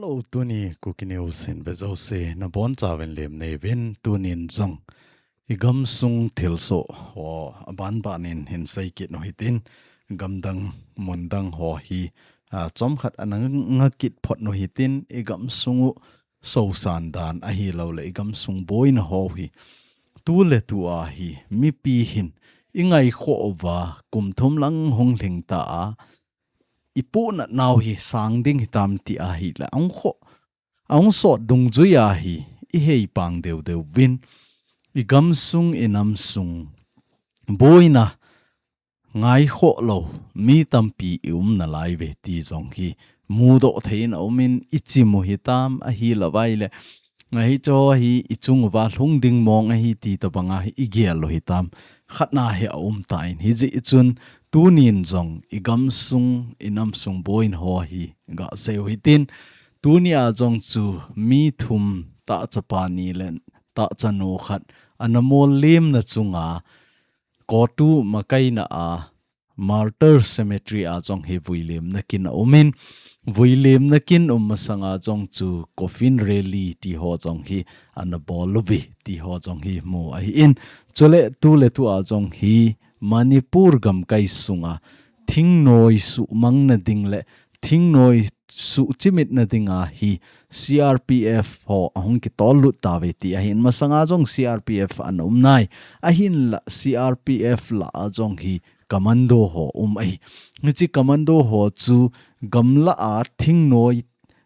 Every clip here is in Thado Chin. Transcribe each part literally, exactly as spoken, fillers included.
O tuni Kuki News hin ve jouse nabonchauvin lemna neivin, tunin jong igamsung thilsoh ho abanbanin hin seikit u hitin, gamdang mundang ho hi, a, chomkhat ana ngakit phot u hitin, igamsung u sosan dan ahilouleh igamsung boina ho hi tuletua hi mipi hin ingaikhoh uva kum thum lang hung lhingta a, ipuhnat nau hi sang ding hitam ti ahileh, ahung khoh, ahung sot dungjuia hi ihei pang deudeuvin, igamsung inamsung boina ngaikhoh lou mi tampi ium nalaiuve ti jong hi mudoh thei in aumin, ichim u hitam ahilouvaileh, hicheho hi ichung uva lhung ding mong ahi ti tobanga hi igel u hitam, khatna hi aumtan, hijeh chun tunin jong igamsung inamsung boina ho hi gasei u hitin, tunia jong chu mi thum, tahchapa ni le tahchanu khat ana mollimna chunga COTU makaina a Martyr Cemetery a jong hi vuilimna kin aumin, vuilimna kin um masanga jong chu coffin rally tiho jong hi ana bol uve tiho jong hi mu ahin, chule tuletua jong hi Manipur gamkai sunga thingnoi suhmangna ding le thingnoi suhchimitna dinga hi CRPF ho ahung kitollut tauve ti ahin, masanga jong CRPF ana umnai, ahinla CRPF lah a jong hi commando ho um ahi. Hiche commando ho chu gamlah a thingnoi,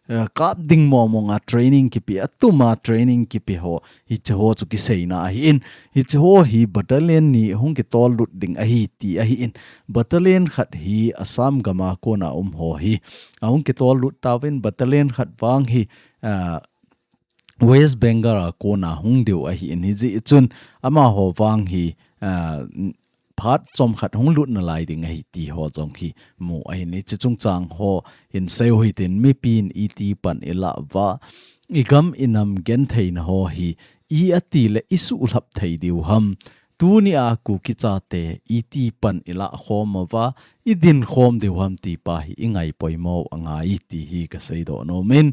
eh, kap ding mongmonga training kipe, atuma training kipe ho, hicheho chu kiseina ahin, hicheho hi battalion ni hung kitollut ding ahi ti ahin, battalion khat hi Assam gama kona um ho hi ahung kitollut tauvin, battalion khat vang hi, ah, West Bengal a kona hung diu ahin, hijeh chun amaho vang hi, ah, phat chomkhat hung lut nalai ding ahi tiho jong hi mu ahin, hiche chungchang ho hin sei u hitin, mipin iti pan ilah uva, igam inam gentheina ho hi i ati le isuhlhap thei diu ham, tunia Kuki chate iti pan ilah khom uva, idin khom diu ham ti pa hi ingai poimo u angai ti hi kaseidoh nomin,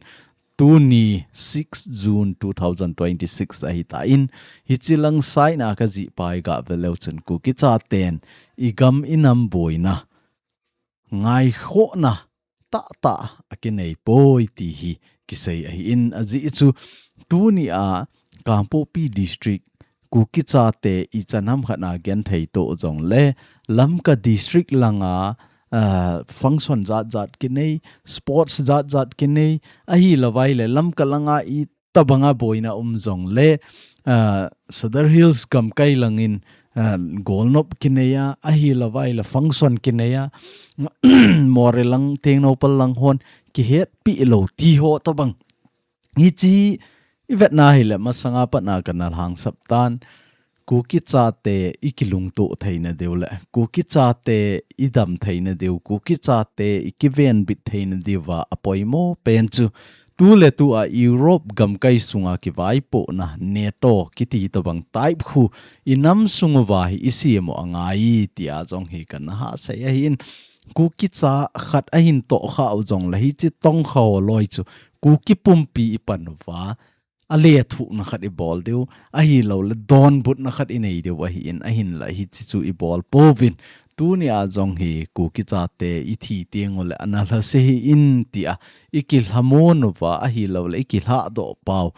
tuni six June two thousand twenty-six ahitan, hiche lang saina kajih pa hi gave leu chun Kuki chaten igam inam boina ngaikhohna tahtah akinei poi ti hi kisei ahin, ajeh chu tunia Kangpokpi District Kuki chate ichan hamkhat a genthei toh jongle Lamka District langa, ah, function jatjat kinei, sports jatjat kinei, ahilouvaileh Lamka langa itobanga boina um jongle, ah, Sadar Hills gamkai langin, ah, golnop kinei a, ahilouvaileh function kinei a, Moreh lang, Tengnoupal lang hon kihetpi lou tiho tobang. Hiche ivetna hileh masanga patna kana lhangsap tan, Kuki chate ikilungtoh theina diu le Kuki chate idam theina diu, Kuki chate ikivenbit theina diuva apoimo pen chu tuletua Europe gamkai sunga kivaipohna NATO kiti tobang type khu inam sung uva hi isem u angai tia jong hi kana hasei ahin, Kuki cha khat ahin tohkhah u jongle hiche tongkha ho loi chu Kuki pumpi ipan uva, alethuhna khat ibol diu, ahilouleh donbutna khat inei diu ahin, ahinla hiche chu ibol pouvin, tunia jong hi Kuki chate ithi tenguleh ana lhase hih in tia ikilhamon uva, ahilouleh ikilhahdoh pau,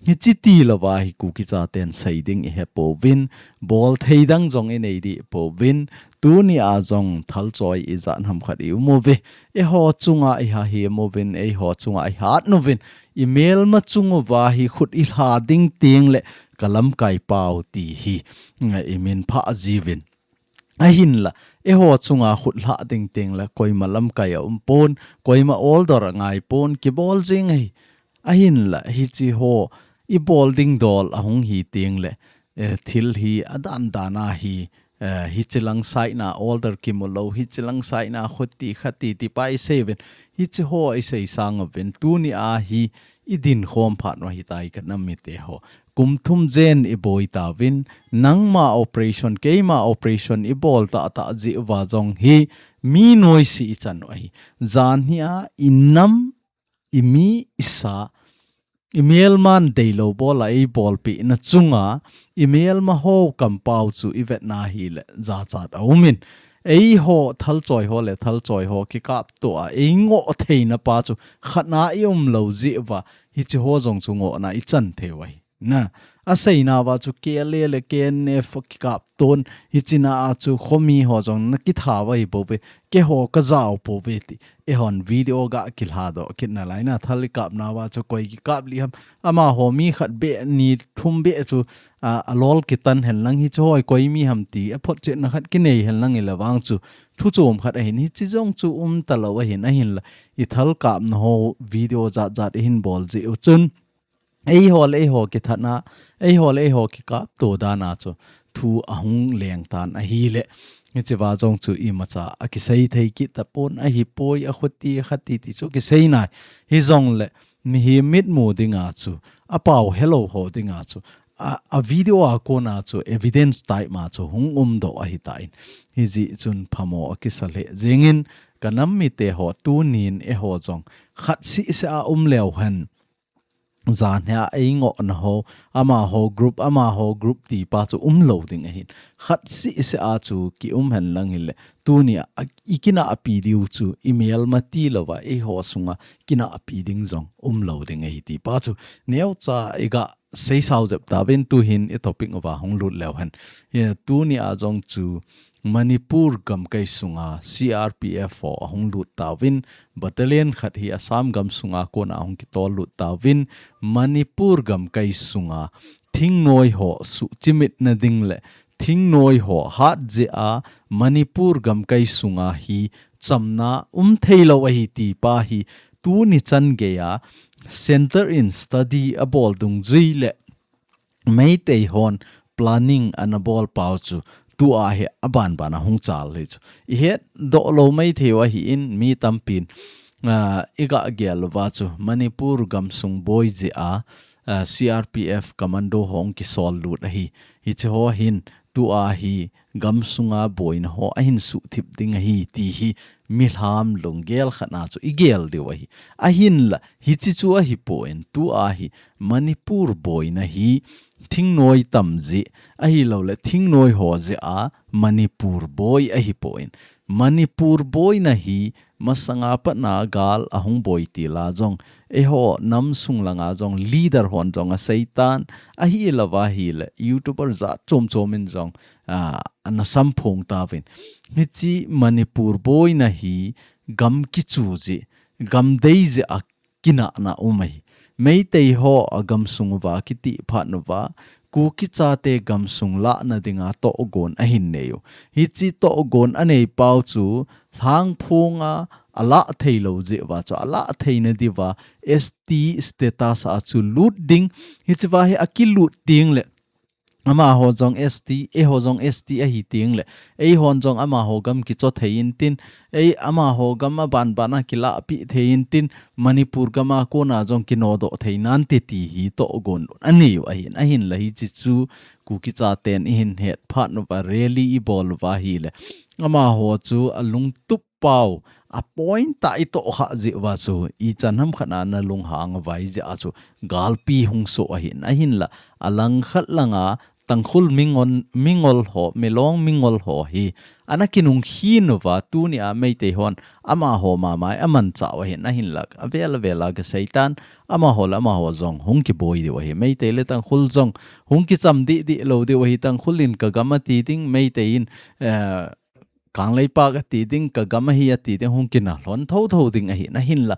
hiche tilouva hi Kuki chaten sei ding ihepouvin, bol thei dang jong inei dehpouvin, tunia jong thalchoi ijat hamkhat ium uve, eiho chunga ihahem uvin, eiho chunga ihat uvin, imelma chung uva hi khut ilha ding tengleh kalamkai pau ti hi iminphah jiuvin. Ahinla, eiho chunga khut lhah ding tengleh koima lamkai aumpon, koima order angaipon, kibol jeng ahi. Ahinla, hicheho ibol ding dol ahung hi tengleh, eh, thil hi adan dan a hi, eh, hiche lang saina order kimu lou, hiche lang saina khuti khati tipa iseiuvin, hicheho isei sang uvin, tunia hi idinkhom phat u ahitai kanam mite ho. Kum thum jen iboi tauvin, nangma operation, keima operation ibol tahtah jeh uva jong hi mi noise ichan u ahi. Janhia inam i mi i sa, i melman deilou bola eibolpeh na chunga, i melma ho kampau chu i vetna hileh jachat a um in. Eiho thalchoi ho le thalchoi ho kikapto a, eingoh theina pa chu khatna i umlou jeh uva, hiche ho jong chu ngohna i chan thei u ahi. Na, aseina uva chu K L A le K N F kikapton, hichena a chu khomi ho jong na kitha uva hi bou ve, keiho ka jao pou ve ti. Eihon video ga kilha doh kit nalai na, thal i kapna uva chu koi kikap lih ham. Amaho mi khat beh ni thum beh chu, a, alol kitan hen lang hiche ho hi koi mi ham ti, aphotchetna khat kinei hen lang ileh vang chu, thu chom khat ahin, hiche jong chu um talou ahin, ahinla, i thal kapna ho video jat jat i hin bol jeh u chun, eiho le eiho kithatna, eiho le eiho kikapto dan a chu thu ahung leng tan ahileh, hiche uva jong chu imacha akisei thei kit tapon, ahipoi, akhuti, akhati ti chu kisei nai. Hijongleh, mihem mitmu dinga chu, apao helou ho dinga chu, a, a video a kona chu evidence type ma chu hung umdoh ahitan. Hijeh chun phamo akisa lheh jengin, ka nam mite ho, tunin eiho jong khat seh seh a um leu hen, jan hi a eingohna ho, amaho group, amaho group ti pa chu umlou ding ahin. Khat seh seh a chu ki um hen lang hileh, tuni a, a, i kinahpi diu chu, i melma tilou va, eiho sunga kinahpi ding jong umlou ding ahi ti pa chu, neocha i ga seisao jep tauvin, tuhin i topic uva hung lut leu hen. Hi, tuni a jong chu, Manipur gamkai sunga C R P F ho ahung lut tauvin, battalion khat hi Assam gam sunga kona ahung kitol lut tauvin, Manipur gamkai sunga thingnoi ho suhchimit na ding le thingnoi ho hat jeh a Manipur gamkai sunga hi chamna um theilou ahi ti pa hi tuni chan geiya Center in Study abol dungjui le Meitei hon planning ana bol pau chu tua hi aban ban a hung chal hi chu. I hetdoh lou maithei u ahin mi tampin, ah, i ga gel uva chu Manipur gamsung boi jeh a, ah, C R P F commando hung kisol lut ahi. Hiche ho hin tua hi gamsunga boina ho ahin suhthip ding ahi ti hi milham lunggel khat na chu i gel diu ahi. Ahinla, hiche chu ahipon tua hi Manipur boina hi thingnoi tam jeh, ahilou le thingnoi ho jeh a Manipur boi ahipon. Manipur boina hi masanga pat na gal ahung boi til a jong, eiho nam sung langa jong leader hon jong asei tan, ahilou va ahile YouTuber jat chom chom in jong, ah, ana samphong tauvin. Hiche Manipur boina hi gam kichu jeh, gam dei jeh a kinahna um ahi. Meitei ho a gamsung uva kiti phat uva, Kuki chate gamsung lahna dinga tohgon ahin nei u. Hiche tohgon anei pau chu lhangphong a alah theilou jeh uva chu alah theina diuva S T status a chu lut ding. Hiche uva hi akilut ding le amaho jong S T, eiho jong S T ahi teng le, eihon jong amaho gam kicho thei intin, ei amaho gam aban ban a kilahpeh thei intin, Manipur gam a kona jong kinodoh thei nante ti hi tohgon anei u ahin, ahinla hiche chu Kuki chaten i hin het phat uva rally i bol uva ahile, amaho chu alungtup pau, a point tah i tohkhah jeh uva chu, ichan ham khat na na lunghang uva ahijeh a chu, galpi hung soh ahin, ahinla, alangkhat langa, Tangkhul mingol, mingol ho, Milong mingol ho hi, ana kinung khin uva, tuni a Meitei hon, amaho mama hi amanchah u ahin, ahinla, avel avel a kasei tan, amaho le amaho jong, hung kiboi diu ahi, Meitei le Tangkhul jong, hung kicham dih dih lou diu ahi, Tangkhul in ka gam ati ding, Meitei in, eh, Kangleipak ati ding, ka gam ahi ati ding, hung kinah lhon tho tho ding ahin, ahinla.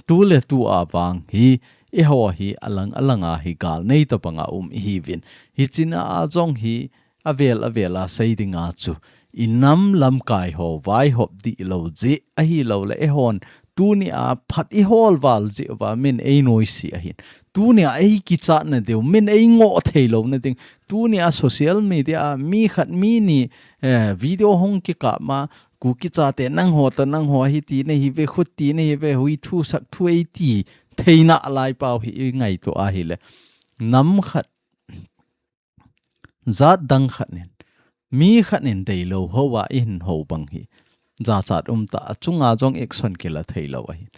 Tu le tu a vang hi, eiho hi alang alang a hi gal nei tabang a um ihiuvin. Hiche na a jong hi avel avel a sei ding a chu, i nam lamkai ho vaihop dih lou jeh, ahilou le eihon, tuni a phat i hol val jeh uva min ei noise ahin. Tuni a ei kichatna diu, min ei ngoh thei louna ding. Tuni a social media a mi khat mi ni, eh, video hung kikap ma, Kuki chate nangho toh nangho hiti nahiuve, khuti nahiuve, hui thu sak thu ei ti theina lai pau hi i ngaito ahile. Nam khat, jat dang khat nin, mi khat nin deilou ho a i hin ho bang hi, jachat um tah, achunga jong action kila thei lou ahi.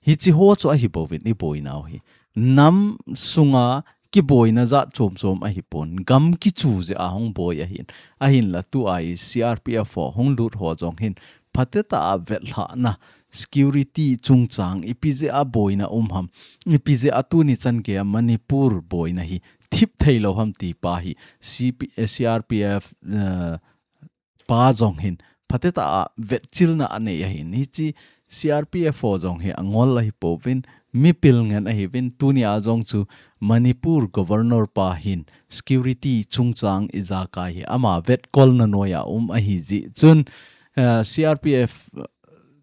Hichi ho chu ahi bouvin i boinau hi. Nam sunga kiboina jat chom chom ahi pon. Gam kichu jeh a hung boi ahin. Ahinla tua hi C R P F ho hung lut ho jong hin. Phatetah a vetlhahna security chungchang ipi jeh a boina um ham. Ipi jeh a tuni chan geiya Manipur boina hi thip thei lou ham ti pa hi C P, eh, C R P F, eh, pa jong hin phatetah a vetchilna anei ahin. Hichi C R P F ho jong hi angol ahi pouvin, mipil ngen ahiuvin, tunia jong chu Manipur Governor pa hin security chungchang ijakai hi ama vetkolna noiya um ahi jeh chun, eh, C R P F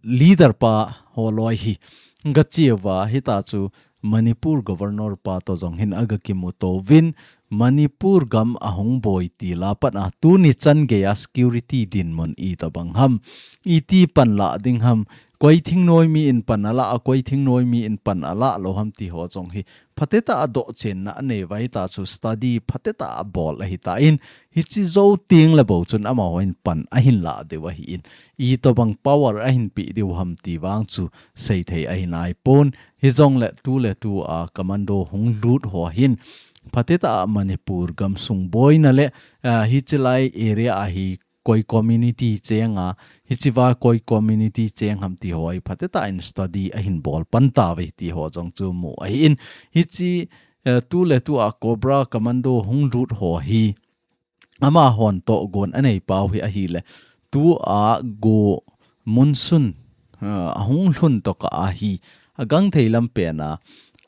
leader pa holoi hi gache uva hita chu Manipur Governor pa to jong hin aga kimuto uvin Manipur gam ahung boi til a pat a tuni chan geiya security dinmun itobang ham. Iti panla ding ham. Koi thingnoi mi in pan ala, koi thingnoi mi in pan ala lou ham ti ho jong hi. Phatetah a dohchenna anei uva hita chu study phatetah a bol ahitan. Hichi jou teng le bou chun amahon pan ahin la diu ahin. Itobang power ahin pe diu ham ti vang chu seithei ahi naipon. Hijongle tuletua commando hung lut ho hin phatetah a Manipur gamsung boina le, ah, hichilai area a hi koi community cheng a, hichiva koi community cheng ham ti ho hi phatetah in study ahin bol pan tauve ti ho jong chu mu ahin. Hichi, eh, tuletua Cobra commando hung lut ho hi amahon tohgon anei pau hi ahile, tua go monsoon, ah, ahung lhun tokah a hi, agangthei lam pen a,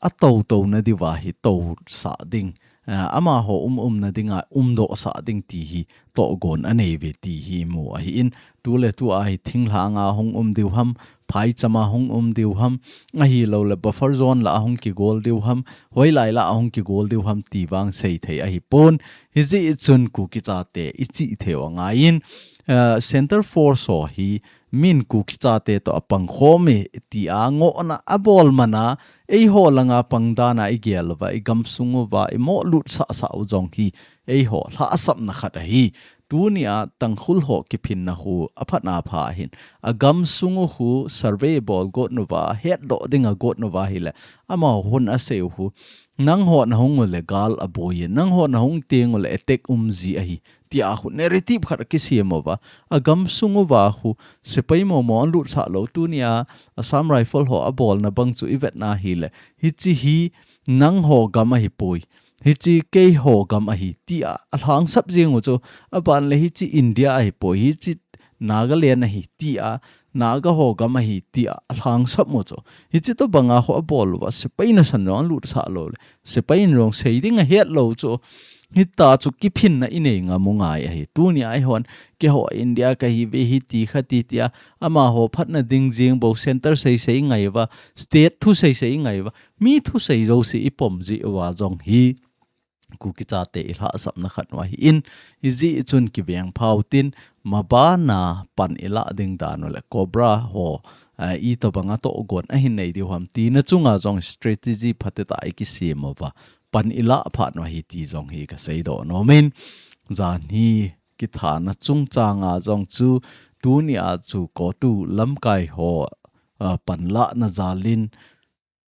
atoutona diuva hi tousah ding, ah, amaho um umna dinga umdohsah ding ti hi tohgon anei uve ti hi mu ahin, tuletua hi thinglhang a hung um diu ham, phaicham a hung um diu ham, ahilouleh buffer zone lah a hung kigol diu ham, hoilai lah a hung kigol diu ham ti vang seithei ahipon, hijeh chun Kuki chate ichihtheiu angaiyin, ah, Center Force ho hi min Kuki chate toh apangkhom e tia ngohna abol mana, eiho langa pangdan a igel uva, igamsung uva, imo lutsah sah u jong hi, eiho lhahsamna khat ahi. Tunia Tangkhul ho kiphinna khu aphatna pha ahin. Agamsung u khu survey bol got nauva, hetdoh dinga got nauva hile. Amaho hin aseiu khu. Nangho nahung ule gal aboi e. Nangho nahung teng ule attack um ji ahi. Tia khu narrative khat akisem uva. Agamsung uva khu. Sepai momo alutsah lou tunia. Assam Rifle ho abolna bang chu ivetna hile. Hichi hi nangho gam ahipoi. Hichi keiho gam ahi tia alhangsap jeng u chu, aban le hichi India ahipoi, hichi Nagaland ahi tia, Naga ho gam ahi tia alhangsap u chu. Hichi tobanga ho abol uva, sepai nasan jong alutsah lou le, sepai in jong sei ding ahet lou chu. Hita chu kiphinna inei ngam u ngai ahi. Tunia eihon, keiho India kahiuve hiti khati tia, amaho phatna ding jeng bou center seisei ngai uva, state thu seisei ngai uva. Mi thusei jouse ipom jeh uva jong hi Kuki chate ilhahsamna khat u ahin, hijeh chun kiveng phau tin, mabana pan ilah ding dan u le Cobra ho, ah, itobanga tohgon ahin nei diu ham tina chunga jong strategy phatetah a ikisem uva pan ilah phat u ahi ti jong hi kasei doh nom in, janhi kithana chungchanga jong chu tunia chu CoTU lamkai ho, ah, panlahna jalin,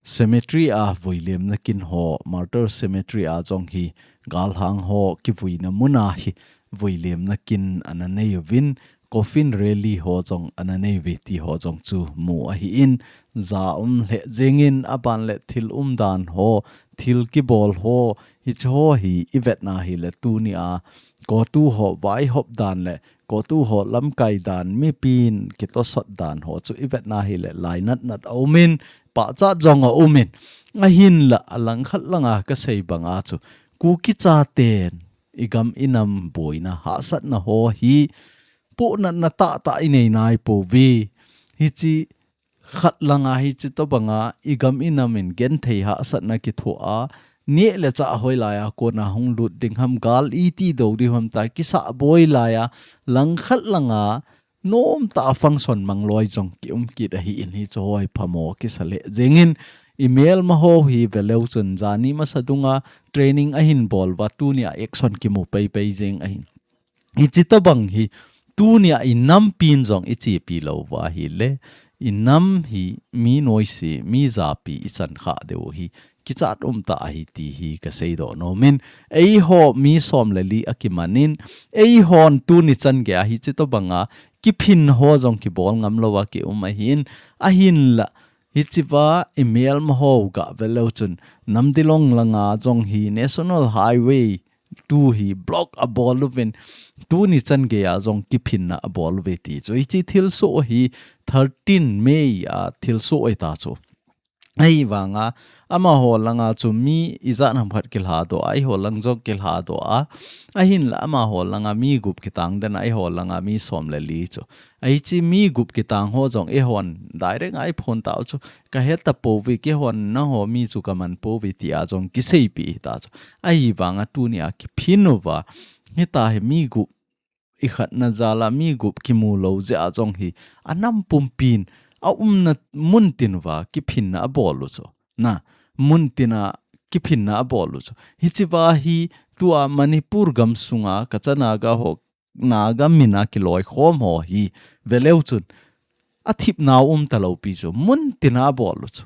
cemetery a vuilemna kin ho, Martyr Cemetery a jong hi galhang ho kivuina muna hi vuilemna kin ana nei uvin, coffin rally ho jong ana nei uve ti ho jong chu mu ahin, ja um lheh jengin aban le thil umdan ho, thil kibol ho, hichi ho hi ivetna hile tunia CoTU ho vaihop dan le CoTU ho lamkai dan, mipin kitosot dan ho chu ivetna hile lainat nat aumin, pachat jong aumin. Ahinla alangkhat langa kasei banga chu Kuki chaten igam inam boina hahsatna ho hi pohnatna tahtah inei naipouve. Hichi khat langa hichi tobanga igam inam in genthei hahsatna kithoa, neh le chah hoilaiya kona hung lut ding ham, gal iti do ding ham tia kisah boi laiya langkhat langa nomtah a function mangloi jong kium kit ahin, hichu hoi phamo kisa lheh jengin, imelma ho hi veleu chun jani masa dunga training ahin bol uva tunia action kimu peipei jeng ahin. Hichi tobang hi tunia inampin jong ichepi lou uva hile, i nam hi mi noise, mi japi i chan kha diu hi kichat um tah ahi ti hi ka seidoh nom in, eiho mi som le li a kiman in, eihon tuni chan gei a hichi tobang a kiphin ho jong kibol ngam lou a ki um ahin, ahinla hichi va i melma ho gah ve leu chun Namdilong langa jong hi National Highway tu hi block a bol uvin, tuni chan gei a jong kiphinna a bol uve ti chu. Hichi thilsoh hi thirteen May a thilsoh ahi ta chu. Ahivanga amaho langa chu mi ijat ham khat kilha doh a, eiho lang jong kilha doh a. Ahinla amaho langa mi gup kitang den a, eiho langa mi som le li chu. Ahi chi mi gup kitang ho jong eihon direct a i phone tau chu, ka he ta pouve, keihon nangho mi chu ka man pouve tia jong kiseipeh hita chu. Ahivanga tunia kiphin uva, hita hi mi gup i khatna jal a mi gup kimu lou jeh a jong hi, a nam pumpin a umna mun tin uva kiphinna a bol u chu. Na, mun tin a kiphinna a bol u chu. Hichi va hi tua Manipur gam sunga Kacha Naga ho, Naga min a kiloikhom ho hi ve leu chun a thipnau um talou pi chu, mun tin a bol u chu.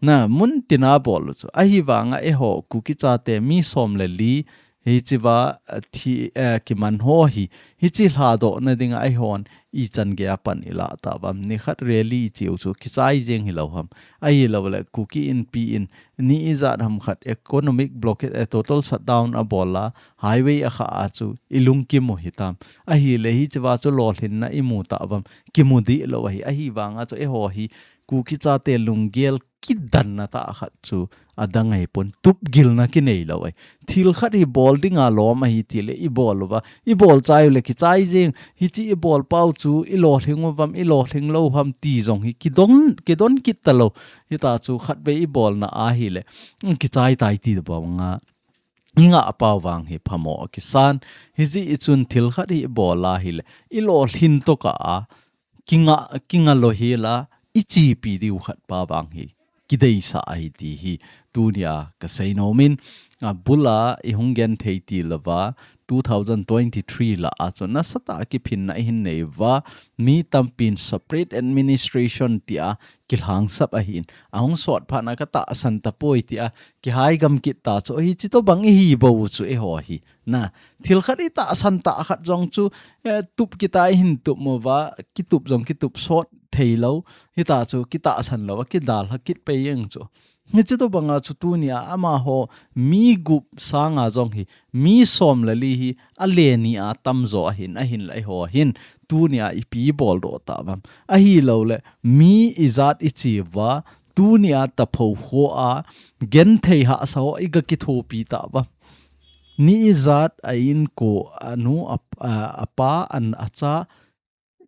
Na, mun tin a bol u chu. Ahivanga eiho Kuki chate mi som le li hichi va, eh, thi, eh, kiman ho hi, hichi lhadohna dinga eihon ichan gei a pan i lah tauvam. Nikhat rally i cheu chu kichai jeng hilou ham. Ahilouleh Kuki Inpi in ni ijat ham khat economic blockade, eh, total shutdown a bol a, highway a kha a chu i lungkim u hitam. Ahileh hichi va chu lolhinna i mu tauvam. Kimu dih lou ahi. Ahivanga chu eiho hi Kuki chate lunggel kidanna tah khat chu adang ahipon, tupgilna kinei lou ahi. Thil khat hi bol dinga lom ahi tileh i bol uva, i bol chai uleh kichai jeng, hichi i bol pau chu i lolhing uvam, i lolhing lou ham ti jong hi kidon, kidon kit talou. Hita chu khatvei i bolna ahileh, mm, kichai tai ti banga i ngah pau vang hi phamo a kisan. Hijeh chun thil khat hi i bol ahileh i lolhin tokah a, kinga, kinga lou hila, i chepi diu khat pa vang hi kideisah ahi ti hi tunia ka seinom in, a bul a i hung genthei ti louva, two thousand twenty-three lah a chu nasatah a kiphinna i hin nei uva, mi tampin separate administration tia kilhangsap ahin, ahung sot phat na ka tahsan tapoi tia kihai gam kit ta chu, hichi tobang i hi bou chu eiho hi. Na, thil khat i tahsan tah khat jong chu, eh, tup kit a i hin tup uva, kitup jong kitup sot thei lou, hita chu kitahsan lou a kidalha kit pei jeng chu. Hichi tobanga chu tunia amaho mi gup sanga jong hi, mi som le li hi, a le ni a tamjo ahin, ahinlah eiho hin, tunia ipi bol doh tauvam. Ahilouleh, mi ijat i chi uva, tunia taphou kho a, genthei hahsa ho i ga kithopi tauvam. Ni ijat a inko a nu a, a, a pa an a cha,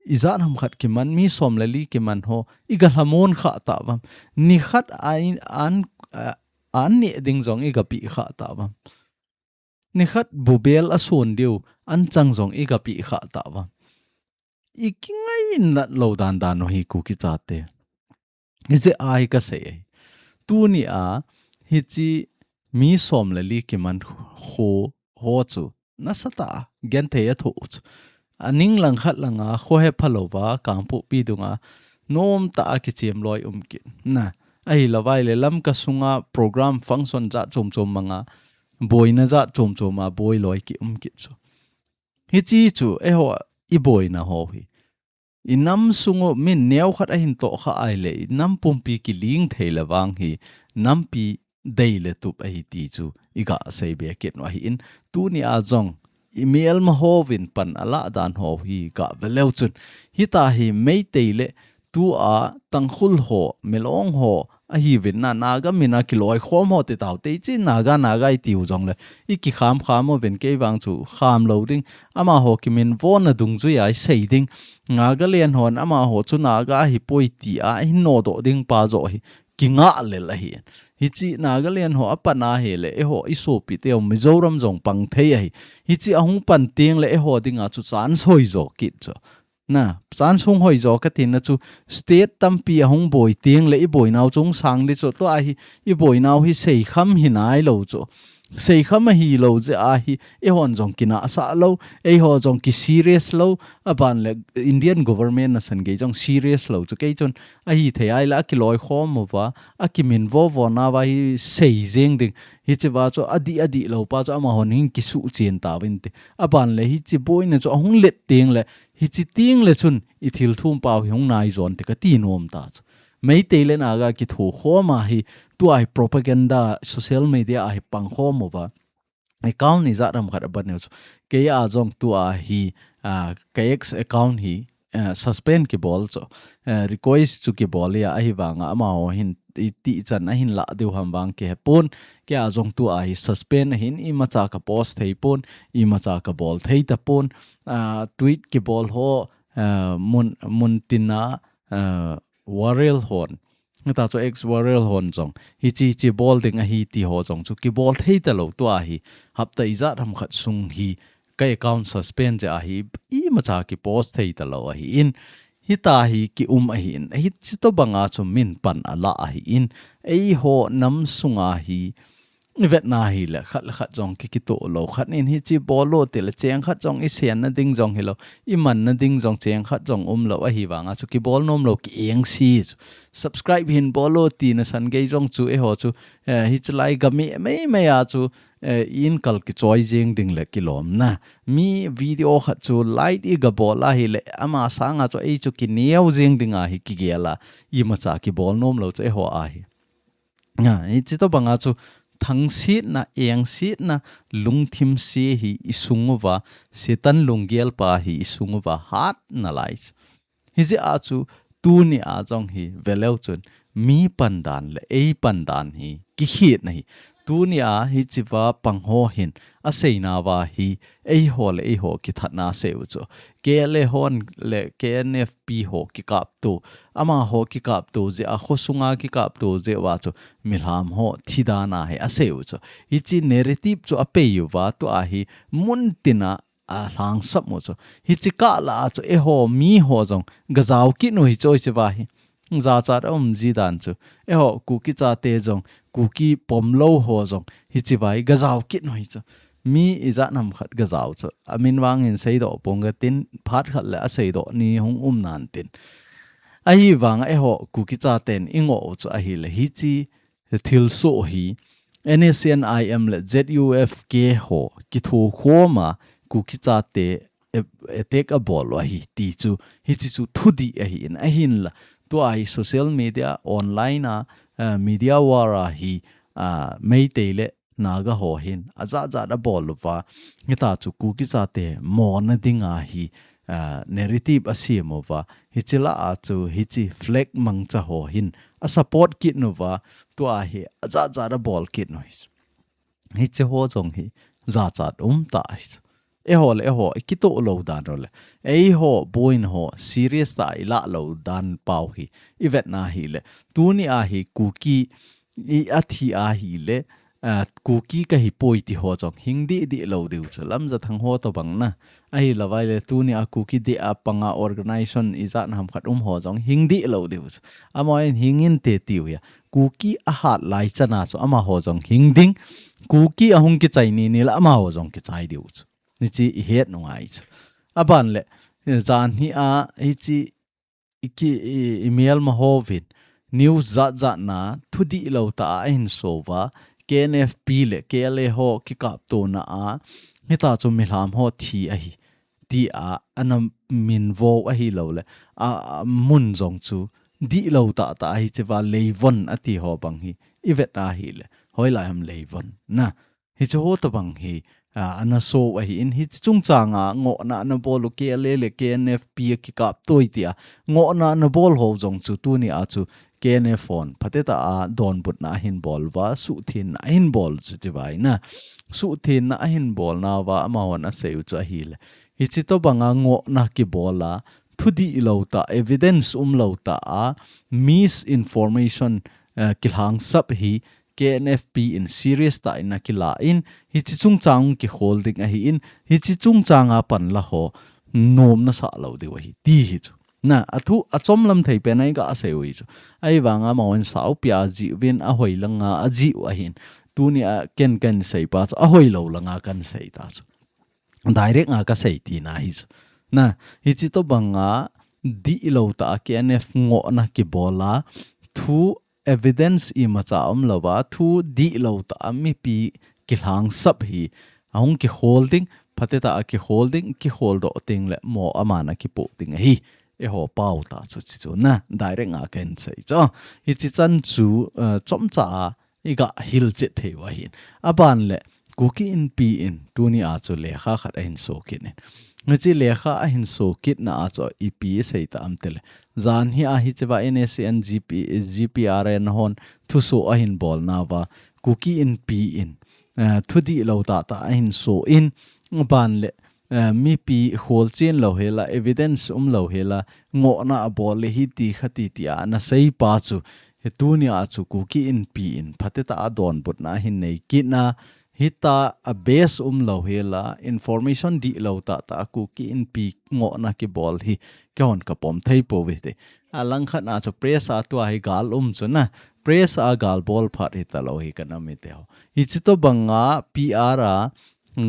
ijat ham khat kiman, mi som le li kiman ho, i ga lhamon kha tauvam. Nikhat a in, an, a, an neh ding jong i ga pi kha tauvam. Nikhat bubel a sun diu, an chang jong i ga pi kha tauvam. I kingai nat lou dan dan u hi Kuki chate. Hijeh a hi ka sei ahi. Tunia, hichi mi som le li kiman kho, ho chu nasatah a genthei a thoh u chu. A ning lang khat langa kho hepha louva, Kangpokpi dunga, nomtah a kichem loi um kit. Na, ahilouva ahileh Lamka sunga program function jat chom chom manga, boina jat chom chom a boi loi ki um kit chu. Hichi chu, eiho i boina ho hi. I nam sung u min neo khat ahin toh kha ahileh, i nam pumpi kiling thei le vang hi, nampi dei le tup ahi ti chu, i ga sei be kit u ahin, tunia jong, i melma hovin pan a lah dan ho hi ga ve leu chun, hita hi Meitei le tua Tangkhul ho, Milong ho, ahiuvin na, Naga min a kiloikhom ho ti tau te, hichi Naga, Naga i tiu jongleh, i kikham kham uvin kei vang chu kham lou ding, amaho kiminvona dungjuia i sei ding, Nagaland hon amaho chu Naga ahipoi tia i nodoh ding pa joh hi, kingah lel ahi. Hichi Nagaland ho a pan ahileh, eiho i sopi teu Mizoram jong pang thei ahi. Hichi ahung pan teng leh eiho dinga chu chance hoijo kit chu. Na, chance hung hoijo ka tina chu state tampi ahung boi teng leh i boinau chu hung sang ding chu, tua hi i boinau hi seikham hi nailou chu. Seikham ahilou jeh a hi, eihon jong kinahsah lou, eiho jong ki serious lou, aban le Indian government nasan gei jong serious lou chu kei chun ahithei ahile akiloikhom uva, akiminvo vo nauva hi sei jeng ding. Hichea chu adih adih lou pa chu amahon hin kisuhchen tauvinte. Aban le hiche boina chu ahung let teng le, hiche teng le chun i thilthum pau hi hung naijon te kati nom ta chu. Meitei le Naga kithokhom a hi, tua hi propaganda, social media a hi pangkhom uva. Account ijat ham khat aban u chu. Kei a jong tua hi, ah, ka ex account hi, ah, suspend kibol chu. Ah, request chu kibol a, ahivanga amaho hin itih chan ahin lah diu ham vang kihepon. Kei a jong tua hi suspend ahin imacha ka post thei pon, imacha ka bol thei tapon. Ah, tweet kibol ho, ah, mun, mun tina, ah, warrior hon. Hita chu ex warrior hon jong. Hiche hiche bol ding ahi ti ho jong chu kibol thei talou tua hi. Hapta ijat ham khat sung hi ka account suspend jeh a hi imacha kipost thei talou ahin. Hita hi kium ahin. Hiche tobanga chu min pan ala ahin. Eiho nam sunga hi ivetna hile khat le khat jong ki, kitoh lou. Khat in hiche bol u tile cheng khat jong isen na ding jong hilou. Iman na ding jong cheng khat jong umlou ahivanga chu kibol nom lou ki engse chu. Subscribe hin bol u ti nasan gei jong chu eiho chu, eh, hiche lai game mei mei a chu, eh, inkal kichoi jeng ding le kilom na. Mi video khat chu like iga bol ahile ama sanga chu ei chu kineo jeng ding ahi kigel a. Imacha kibol nom lou chu eiho ahi. Nga, hiche tobanga chu thangsetna, engsetna, lungthim se hi isung uva, Satan lunggel pa hi isung uva, hat nalai chu. Hijeh a chu, tuni a jong hi, veleu chun, mi pandan le ei pandan hi, kikhetna hi. Tuni a hichea pang ho hin, aseinauva hi, eiho le eiho kithatna asei u chu. K L A hon le K N F P ho kikapto. Amaho kikapto jeh a khosunga kikapto jeh uva chu milham ho thi dan ahi asei u chu. Hiche narrative chu apei uva tua hi mun tina alhangsap u chu. Hiche kah lah a chu eiho miho jong gajao kit u hi chu hichea hi. Jachat aum ji dan chu. Eiho Kuki chate jong, Kuki pomlou ho jong, hichea hi gajao kit u hi chu. Mi ijat ham khat gajao chu. Amin vangin seidoh pong katin phat khat le aseidoh ni hung um nan tin. Ahivanga eiho Kuki chaten ingoh u chu ahile hiche thilsoh hi N S C N I M le Z U F K ho kithokhom a Kuki chate a-, attack abol u ahi ti chu, hiche chu thudih ahin, ahinla. Tua hi social media, online a, ah, media war a hi, ah, Meitei le Naga ho hin, ajat jat abol uva, hita chu Kuki chate mona dinga hi, ah, narrative asem uva, hiche lah a chu, hiche flag mangcha ho hin, asupport kit uva, tua hi, ajat jat abol kit u hi. Hiche ho jong hi, jachat um tah hi. Eiho le eiho, ikitoh lou dan u le. Eiho, boina ho, serious tah a ilah lou dan pau hi. Ivetna hile. Tuni a hi, Kuki, i athi ahile. Ah, Kuki kahi poi ti ho jong. Hing dih dih lou diu chu. Lamjathang ho tobang na. Ahilou vai le, tuni a Kuki dih a panga organization ijat ham khat um ho jong. Hing dih lou diu chu. Amahon hing inte tiu hia. Kuki ahat lai chana chu amaho jong hing ding. Kuki ahung kichai ni ni le amaho jong kichai diu chu. Hiche ihet u ngai chu. Aban le, jan hi a, hiche i ki, i, imelma hovin. News jat jat na, thudih lou tah a ahin so uva. K N F P le K L A ho kikaptona a. Hita chu milham ho thi ahi. Ti a, ana minvo ahilou le. A, a mun jong chu. Dihlou tah tah a hichea leivon ati ho bang hi. Ivet ahile. Hoilai ham leivon. Na. Hiche ho tobang hi. A, ana so ahin hiche chungchang a ngohna ana bol u K L A le K N F P a kikaptoi tia. Ngohna ana bol ho jong chu tuni a chu K N F hon. Phatetah a donbutna ahin bol uva. Suhthenna ahin bol chu ti vai na. Suhthenna ahin bolna uva amahon asei u chu ahile. Hiche tobang a ngohna kibol a. Thudih lou tah, evidence umlou tah a, misinformation, eh, kilhangsap hi K N F P in serious tah in akilah in, hiche chungchang kikhol ding ahin, hiche chungchang a panla ho, nom nasah lou diu ahi, ti hi chu. Na, athu, achomlam thei pen a iga sei u hi chu. Ahivanga amahon saopia ajih uvin, ahoi langa ajih u ahin. tunia ken kan sei pa chu, ahoi lou langa kan sei ta chu. Direct nga ka sei tina hi chu. Na, hichi tobanga dihlou tah a K N F ngohna kibola, thu evidence imacha umlouva, thu dihlou tah a mipi kilhangsap hi, ahung kihol ding, phatetah a kihol ding, kihol doh ding le mo aman akipoh ding ahi. Eiho pao ta chu chi chu na, direct nga ken sei chu. Hichi chan chu, eh, chomcha a, iga hilchet thei u ahin. Aban le, Kuki Inpi in, tunia chu lekha khat ahin so kit in. Hichi lekha ahin so kitna a chu ipi asei tam tile. Jan hi a hichiva N S C N G P, G P R N hon thuso ahin bolnauva, Kuki Inpi in, eh, thu dihlou tah tah ahin so in, aban le, eh, mipi holchen lou hela, evidence umlou hela, ngohna abol le hiti khati tia ana sei pa chu, hi tunia chu Kuki Inpi in, phatetah a donbutna ahin nei kitna, hita a base umlou hela, information dihlou tah tah a Kuki Inpi ngohna kibol hi, keihon kapom thei pouve te. Alangkhat na chu press a tua hi gal um chu na, press a gal bol phat hitalou hi kana mite ho. Hichi tobanga P R a,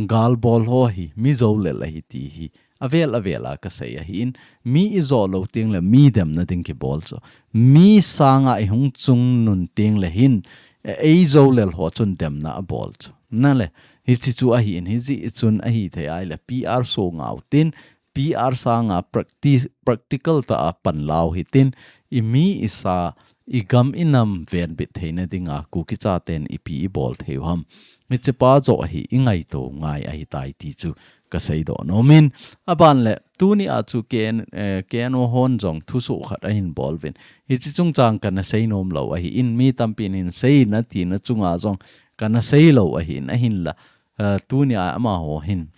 gal bol ho hi, mi joulel ahi ti hi. Avel avel a ka sei ahin, mi i jo lou teng le mi demna ding kibol chu. Mi sanga i hung chungnun teng le hin, e, ei joulel ho chun demna abol chu. Na le, hichi chu ahin, hichi chun ahithei a ile P R so ngau tin, P R sanga practice, practical tah a panlau hitin, i mi i sa, i gam i nam venbit theina dinga Kuki chaten ipi i bol thei u ham. Hichi pa joh hi i ngaito ngai ahitai ti chu ka seidoh nom in. Aban le, tunia chu K N, eh, K N O hon jong thuso khat ahin bol uvin. Hichi chungchang kana sei nom lou ahin, mi tampin hin seina tina chunga jong kana sei lou ahin, ahinla, eh, tunia amaho hin.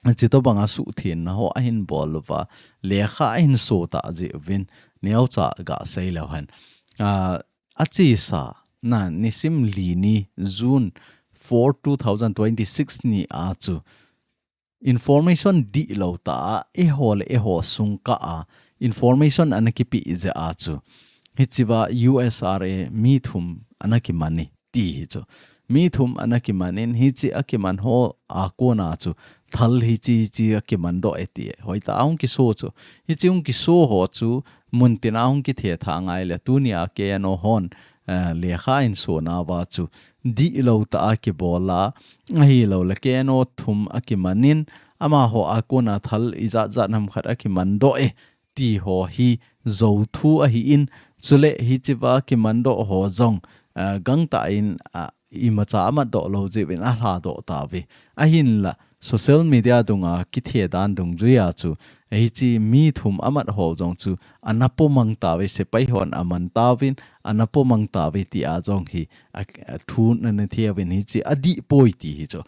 Hichi tobanga suhthenna ho ahin bol uva, lekha ahin so ta jeh uvin, neocha ga sei leu hen. Ah, achesa, na, nisim li ni, June four, two thousand twenty-six ni a chu, information dihlou tah a, eiho le eiho sung kah a, information ana kipe jeh a chu, hichiva U S R A mi thum ana kiman e ti hi chu. Mi thum ana kiman in, hichi akiman ho a kona chu, thal hichi, hichi akiman doh e ti. Hoitah a hung kiso chu. Hichi hung kiso ho chu, muntina hung kithe tha ngai le, tunia K N O hon, eh, lekha ahin sonauva chu, dihlou tah a kibola, ahilou le K N O thum akiman in, amaho a kona thal ijat jat ham khat akiman doh e, ti ho hi jou thu ahin, chule hichiva kiman doh ho jong, ah, gangtah in, ah, imacha amat doh lou jeh uvin ahladoh tauve. Ahinla, social media dunga kithe dan dungjuia chu, hichi mi thum amat ho jong chu, ana pomang tauve, sepai hon aman tauvin, ana pomang tauve tia jong hi, a, a thu nana thei uvin hichi, adih poi ti hi chu.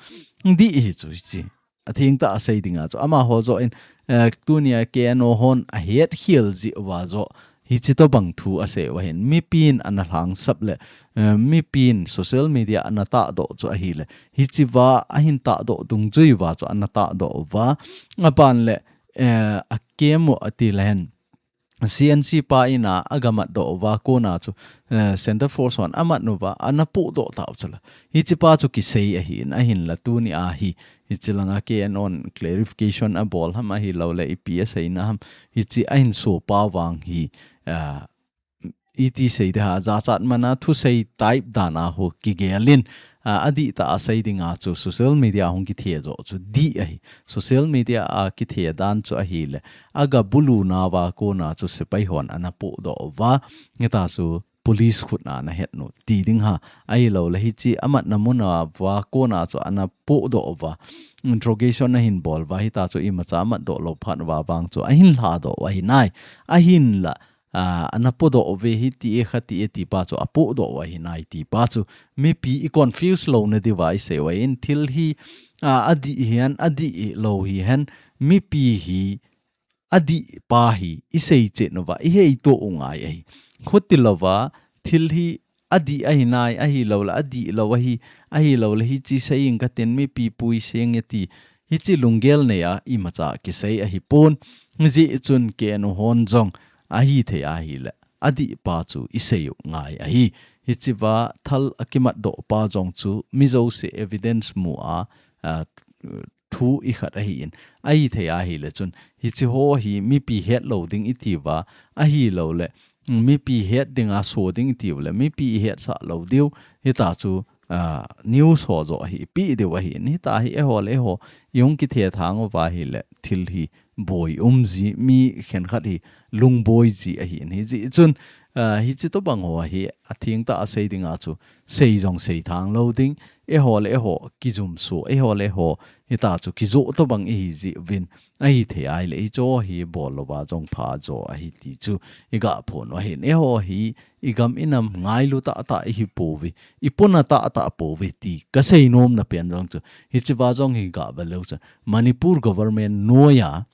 Dih hi chu hichi. Athengtah a sei dinga chu. Amaho joh in, eh, tunia K N O hon ahetkhel jeh uva joh. Hichi tobang thu asei uva hin. Mipin ana lhangsap le, eh, mipin social media ana tahdoh chu ahile. Hichiva ahin tahdoh dungjui uva chu ana tahdoh uva. Aban le, eh, akem u ati le hen. C N C pa in a, agamat doh uva kona chu, eh, Center Force hon amat uva, ana pohdoh tau chula. Hichi pa chu kisei ahin, ahinla tunia hi, hichi langa K N O hon clarification abol ham ahilou le ipi aseina ham, hichi ahin so pa vang hi, ah, iti sei de ha, jachat mana thusei type dan a ho kigelin, a, adih tah a sei dinga chu social media hung kithe joh chu dih ahi. Social media a kithe dan chu ahile, aga bulunauva kona chu sepai hon ana pohdoh uva, hitia chu police khut a ana het u ti ding ha. Ahilou le hichi amatna mun uva kona chu ana pohdoh uva, interrogation ahin bol uva, hitia chu imacha amat doh lou phat uva vang chu ahin lhadoh u ahi nai. Ahinla, ah, ana pohdoh uve hiti e khati e ti pa chu apohdoh u ahi nai ti pa chu mipi i confuse louna diuva i sei uva in thil hi, ah, adih hihen, adih lou hihen, mipi hi adih pa hi i sei chet uva i heito u ngai ahi. Khuti louva thil hi adih ahi nai, ahilou le adih lou ahi, ahilou le hichi sei ing katin mipi pui seng e ti, hichi lunggel nei a imacha kisei ahipon, hijeh chun K N O hon jong ahithei ahile, adih pa chu i sei u ngai ahi. hichiva thal akimat doh pa jong chu mi jouse evidence mu a, a, thu ikhat ahin. Ahithei ahile chun, hichi ho hi mipi het lou ding itiuva, ahilou le, mipi het dinga so ding itiuva le, mipi ihetsah lou diu, hita chu, a, news ho joh hi ipi diu ahin. Hita hi eiho le eiho, ihung kithethang uva ahile, thil hi boi um ji, mi khenkhat hi lungboi ji ahin. Hijeh chun, a, hichi tobang ho hi, athengtah a sei dinga chu, sei jong seithang lou ding, eiho le eiho kijumso, eiho le eiho hita chu kijoh tobang ihi jiuvin, ahithei ahile hicho hi bol louva jong pha jo ahi ti chu iga phon u ahin. Eiho hi igam inam ngailu tahtah ihi pouve, ipona tahtah pouve ti kasei nomna pen jong chu hichiva jong hi gah ve leu chun Manipur government noiya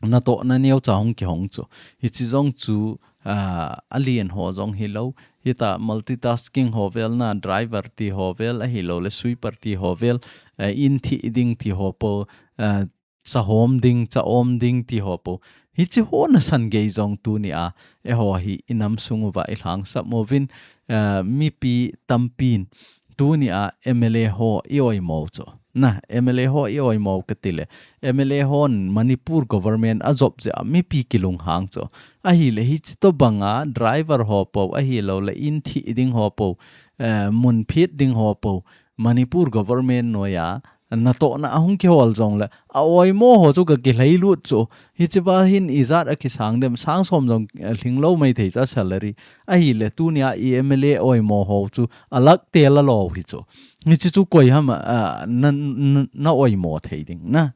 natohna neocha hung kihong chu. Hichi jong chu, a, alen ho jong hilou. Hita multitasking ho vel na, driver ti ho vel, ahilou le sweeper ti ho vel, a, in thih ding ti ho po, a, cha hom ding, cha om ding ti ho po. Hichi ho nasan gei jong tunia, eiho hi inam sung uva ilhangsap uvin, a, mipi tampin, tunia M L A ho i oimo chu. Na, M L A ho i oimo kati le. M L A hon Manipur government ajop jeh a mipi kilunghang chu. Ahile hichi tobanga driver ho po, ahilou le in thih ding ho po, eh, mun phit ding ho po. Manipur government noiya, natohna ahung kihol jong le. A oimo ho chu ka kilhailut chu. Hichiva hin ijat a kisang dem, sang som jong, eh, lhinglou maithei cha salary. Ahile tunia i M L A oimo ho chu alak te la lou hi chu. Hichi chu koi ham a, a, na, na, na oimo thei ding na.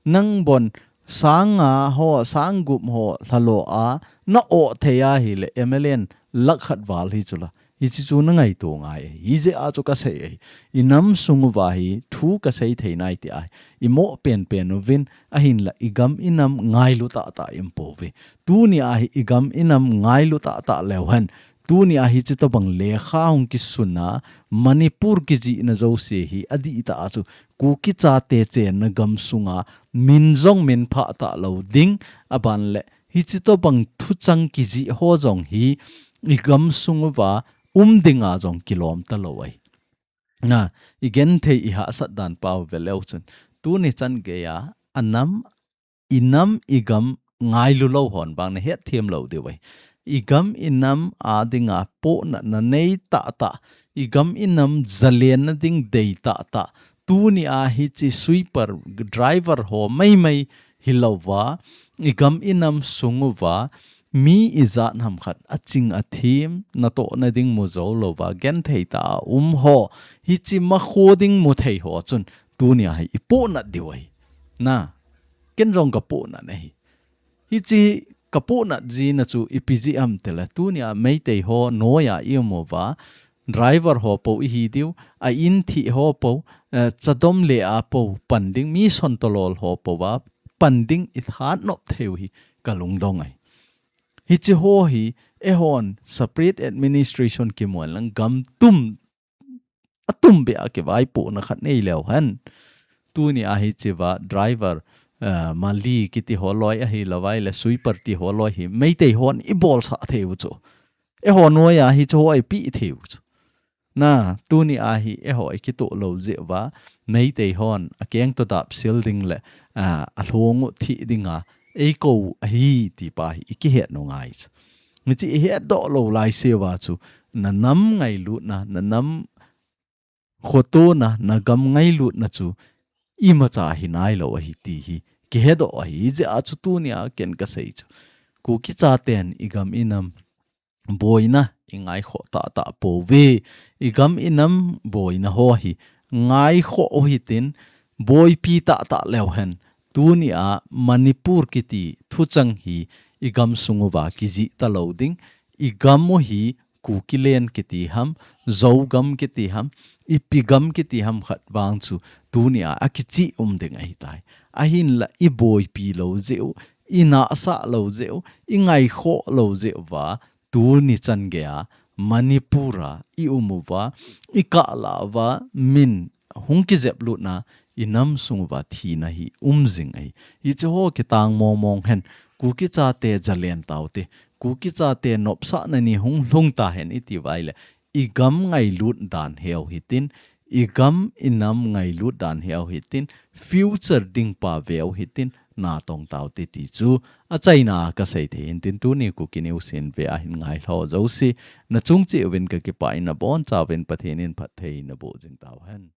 Nang bon sang nga ho, sang gup ho, lhalo a, na o thei ahile M L A in lakh khat val hi chu la. Hichi chu na ngaito ngai. Hijeh a chu kasei ahi. Inam sung uva hi thu kasei thei nai ti ahi. Imo penpen uvin ahinla igam inam ngailu tahtah impouve. Tunia hi igam inam ngailu tahtah leu hen. Tunia hichi tobang lekha hung kisun a Manipur kijihna jouse hi adihtah a chu Kuki chate chenna gam sunga min jong min phah talou ding aban le hichi tobang thuchang kijih ho jong hi igam sung uva um dinga jong kilom talou ahi. Na, igenthei ihahsat dan pau ve leu chun. Tuni chan geiya, anam, inam igam ngailu lou hon vang na hetthem lou diu ahi. Igam inam a dinga pohnatna nei tahtah. Igam inam jalenna ding dei tahtah. Tunia hichi sweeper driver ho maimai hilouva. Igam inam sung uva. Mi ijat ham khat aching athem, natohna ding mu jou louva, genthei tah a um ho, hichi makho ding mu thei ho chun, tunia hi ipohnat diu ahi. Na, ken jong kapohnat ahi. Hichi kapohnat jina chu ipi jeh ham tile, tunia Meitei ho noiya i um uva, driver ho po ihi diu, a in thih ho po, eh, chadom le a po pan ding, mi sontolol ho po va pan ding ithat nop thei u hi kalungdong ahi. Hichi ho hi, eihon separate administration kimu inlang gam tum, atum beh a kivaipohna khat nei leu hen. Tunia hichiva driver, eh, mali kiti ho loi ahilouva ahile sweeper ti ho loi hi Meitei hon ibolsah thei u chu. Eiho noiya hichi ho ipeh thei u chu. Na, tunia hi eiho ikitoh lou jeh uva, Meitei hon akeng toh dap sil ding le, a, alhong u thih dinga eikou u ahi ti pa hi ikihet u ngai chu. Hichi ihetdoh lou laiseuva chu, na nam ngailutna, na nam khotona, na gam ngailutna chu imacha hi nailou ahi ti hi kihedoh ahi. Hijeh a chu tunia ken kasei chu. Kuki chaten igam inam boina ingaikhoh tahtah pouve. Igam inam boina ho hi ngaikhoh u hitin, boipi tahtah leu hen. Tunia Manipur kiti thuchang hi igam sung uva kijih talou ding. Igam u hi Kukiland kiti ham, Zogam kiti ham, ipi gam kiti ham khat vang chu tunia akichih um ding ahitai. Ahinla iboipi lou jeh u, inahsah lou jeh u, ingaikhoh lou jeh uva, tuni chan geiya Manipur a i um uva, ikah lah uva, min hung kijeplutna, inam sung uva thina hi um jing ahi. Hichi ho kitang mongmong hen, Kuki chate jalen taute, Kuki chate nopsahna ni hung lhung tahen iti uva ahile, i gam ngailut dan heu hitin, i gam i nam ngailut dan heu hitin, future ding pa veu hitin, natong tau te ti chu, achaina kasei thei hintin tuni Kuki News in ve ahin ngailhah jouse, nachung cheh uvin kakipah in nabonchauvin Pathen in phatthei naboh jing tauhen.